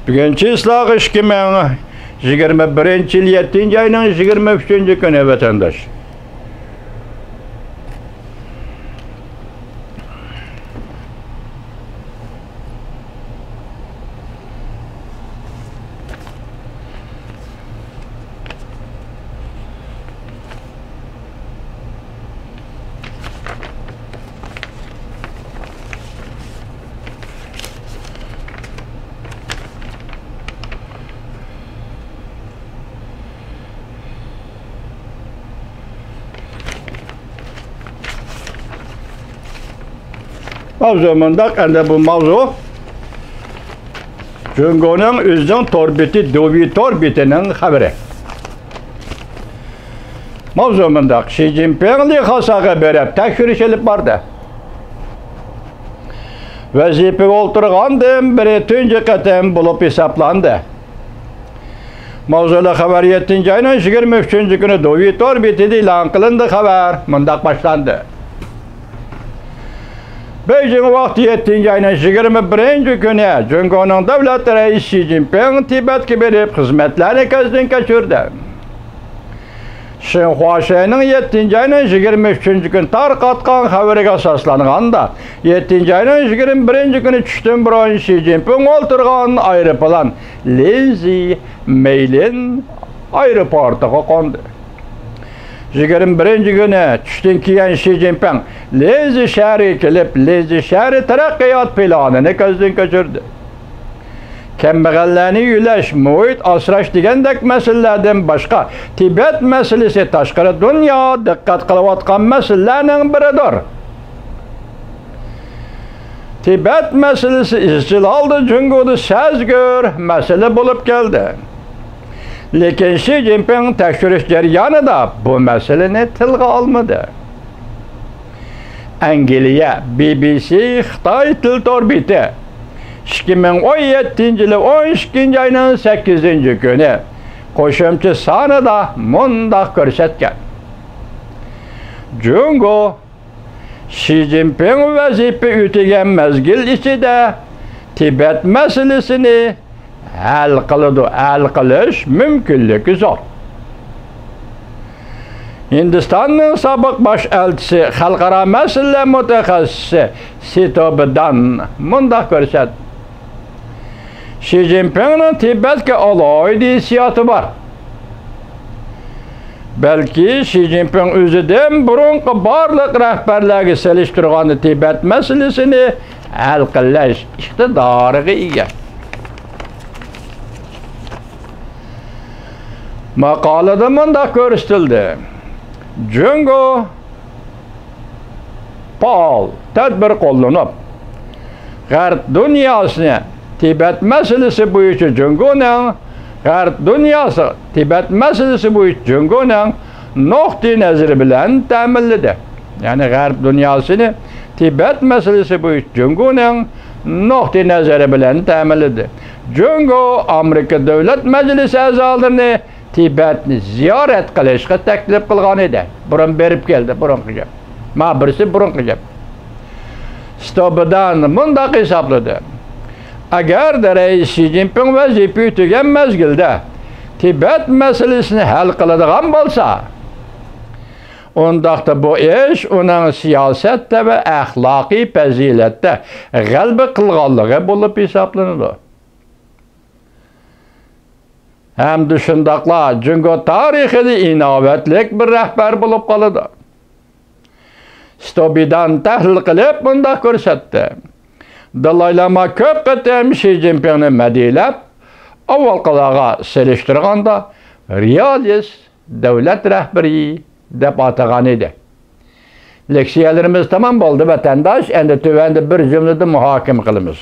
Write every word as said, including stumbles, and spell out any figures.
بۈگۈن چىسلاغا ئىككى مىڭ يىگىرمە بىرىنچى يىل يەتتىنچى ئاينىڭ يىگىرمە ئۈچىنچى كۈنى، ۋەتەنداش. ماۋزۇ مۇنداق، ئەمدى بۇ ماۋزۇ جۇڭگونىڭ ئۆزىنىڭ تور بېتى، دۇۋى تور بېتىنىڭ خەۋىرى. ماۋزۇ مۇنداق، شى جىنپىڭ لىخاساغا بېرىپ تەكشۈرۈش ئېلىپ باردى. ۋەزىپىگە ئولتۇرغاندىن بېرى تۇنجى قېتىم بولۇپ ھېسابلاندى. ماۋزۇلۇق خەۋەر يەتتىنچى ئاينىڭ يىگىرمە ئۈچىنچى كۈنى دۇۋى تور بېتىدە ئېلان قىلىندى. خەۋەر مۇنداق باشلاندى. بېيجىڭ ۋاقتى يەتتىنچى ئاينىڭ يىگىرمە بىرىنچى كۈنى جۇڭگونىڭ دۆلەت رەئىسى شى جىنپىڭ تىبەتكە بېرىپ خىزمەتلەرنى كۆزدىن كەچۈردى. شىنخۇا شەينىڭ يەتتىنچى ئاينىڭ يىگىرمە ئۈچىنچى كۈنى تارقاتقان خەۋىرىگە ئاساسلانغاندا، يەتتىنچى ئاينىڭ يىگىرمە بىرىنچى كۈنى چۈشتىن بۇرۇن شى جىنپىڭ ئولتۇرغان ئايروپىلان لىنزى مېيلىن ئايروپورتىغا قوندى. يىگىرمە بىرىنچى كۈنى چۈشتىن كېيىن شى جىنپىڭ لىنزى شەھىرىگە كېلىپ، لىنزى شەھىرى تەرەققىيات پىلانىنى كۆزدىن كەچۈردى. كەمبەغەللەرنى يۆلەش، مۇھىت ئاسراش دېگەندەك مەسىلىلەردىن باشقا، تىبەت مەسىلىسى تاشقىرى دۇنيا دىققەت قىلىۋاتقان مەسىلىلەرنىڭ بىرىدۇر. تىبەت مەسىلىسى ئىزچىل ھالدا جۇڭگودا سەزگۈر مەسىلە بولۇپ كەلدى. لېكىن شى جىنپىڭ تەكشۈرۈش جەريانىدا بۇ مەسىلىنى تىلغا ئالمىدى. ئەنگلىيە بى بى سى خىتاي تىل تور بېتى ئىككى مىڭ ئون يەتتىنچى يىلى ئون ئىككىنچى ئاينىڭ سەككىزىنچى كۈنى قوشۇمچە سانىدا مۇنداق كۆرسەتكەن: جۇڭگو شى جىنپىڭ ۋەزىپە ئۆتىگەن مەزگىل ئىچىدە تىبەت مەسىلىسىنى ھەل قىلىدۇ، ھەل قىلىش مۇمكىنلىكى زور. ھىندىستاننىڭ سابىق باش ئەلچىسى، خەلقئارا مەسىلىلەر مۇتەخەسسىسى سىتوبىدان مۇنداق كۆرسەتتى: شى جىنپىڭنىڭ تىبەتكە ئالاھىدە ھېسسىياتى بار. بەلكى شى جىنپىڭ ئۆزىدىن بۇرۇنقى بارلىق رەھبەرلەرگە سېلىشتۇرغاندا تىبەت مەسىلىسىنى ھەل قىلىش ئىقتىدارىغا ئىگە. ماقالىدە مۇنداق كۆرسىتىلدى: جۇڭگو پائال تەدبىر قوللىنىپ، غەرب دۇنياسىنى تىبەت مەسىلىسى بويىچە جۇڭگونىڭ، غەرب دۇنياسى تىبەت مەسىلىسى بويىچە جۇڭگونىڭ نۇقتىئى نەزىرى بىلەن تەمىنلىدى. يەنى غەرب دۇنياسىنى تىبەت مەسىلىسى بويىچە جۇڭگونىڭ نۇقتىئى نەزىرى بىلەن تەمىنلىدى. جۇڭگو ئامېرىكا دۆلەت مەجلىسى ئەزالىرىنى تىبەتنى زىيارەت قىلىشقا تەكلىپ قىلغان ئىدى. بۇرۇن بېرىپ كەلدى، بۇرۇنقى گەپ. ما بىرسى بۇرۇنقى گەپ. ستوبىدان مۇنداق ھېسابلىدى: ئەگەر رەئىس شى جىنپىڭ ۋەزىپە ئۆتىگەن مەزگىلدە تىبەت مەسىلىسىنى ھەل قىلىدىغان بولسا، ئۇنداقتا بۇ ئىش ئۇنىڭ سىياسەتتە ۋە ئەخلاقىي پەزىلەتتە غەلىبە قىلغانلىقى بولۇپ ھېسابلىنىدۇ. ھەمدە شۇنداقلا جۇڭگو تارىخىدا ئىناۋەتلىك بىر رەھبەر بولۇپ قالىدۇ. ستوبىدان تەھلىل قىلىپ مۇنداق كۆرسەتتى: دالاي لاما كۆپ قېتىم شى جىنپىڭنى مەدھىيەلەپ، ئاۋۋالقىلارغا سېلىشتۇرغاندا رېئالىست دۆلەت رەھبىرى دەپ ئاتىغان ئىدى. لېكسىيەلىرىمىز تامام بولدى، ۋەتەنداش. ئەمدى تۆۋەندە بىر جۈملىدە مۇھاكىمە قىلىمىز.